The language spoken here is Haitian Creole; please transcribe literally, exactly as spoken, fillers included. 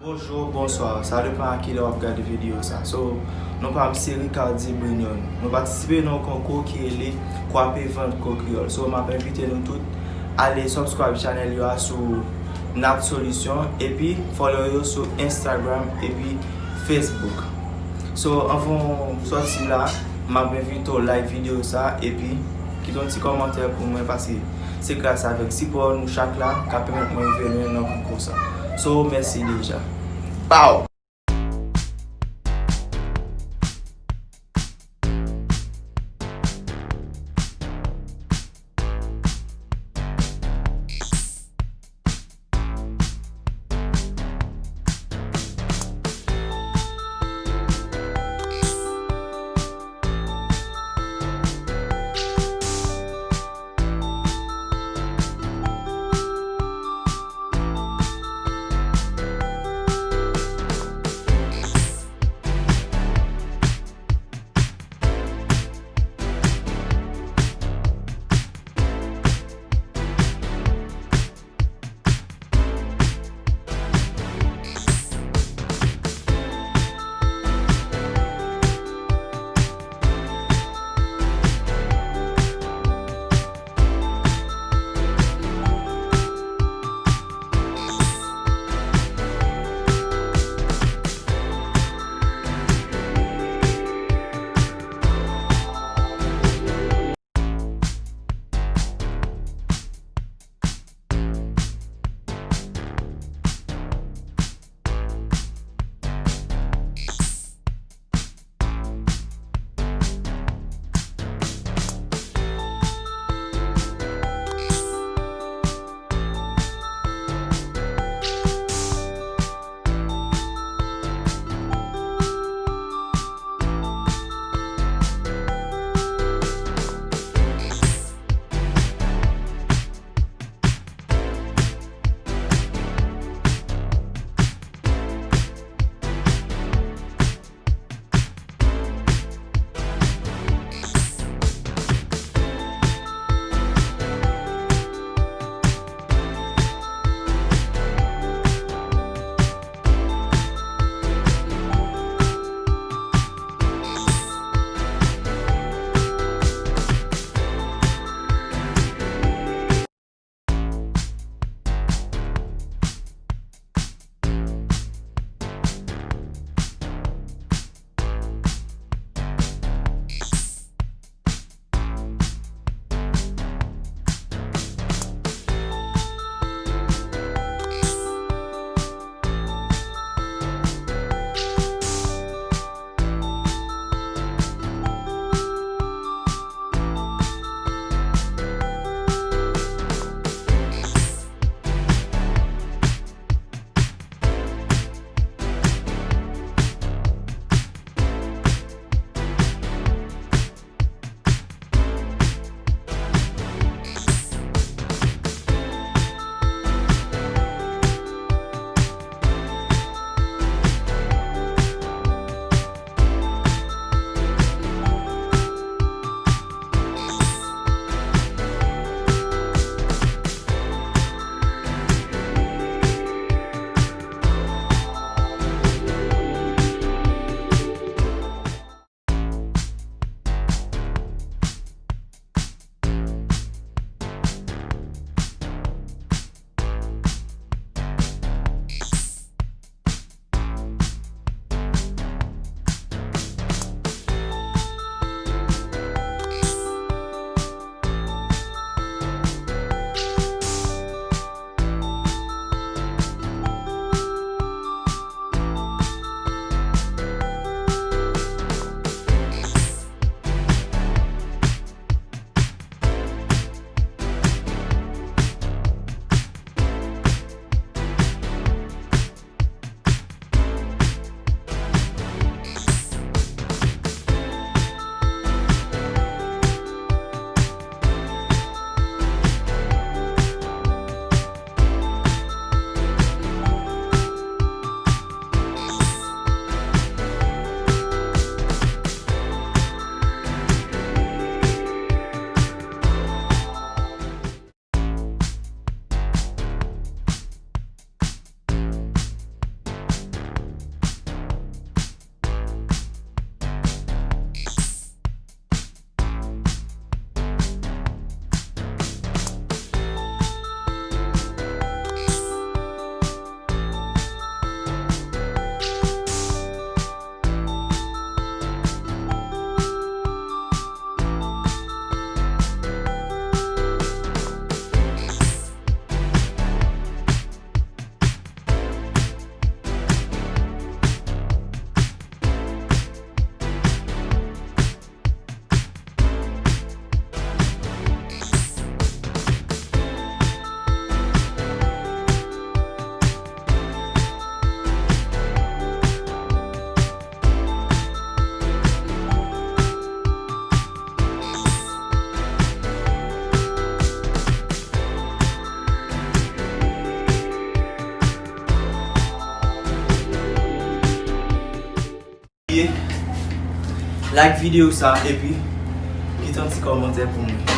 Bonjou, bonswa, sa depann a kilè w ap gade videyo sa. So, non pa m se Ricardy Brignon. Nou patisipe nan yon konkou ki rele Kwape Vant Ko Kreyòl. So, m ap envite nou tout ale subscribe channel yo a sou Nat Solution epi follow yo sou Instagram epi Facebook. So, anvan w sòti la, m ap envite w like videyo sa epi kite yon ti kòmantè pou mwen, paske se gras avèk sipò nou chak la k ap pèmèt mwen rive lwen nan konkou sa. So, mèsi deja. Pow! Like videyo sa epi kite yon ti kòmantè pou mwen.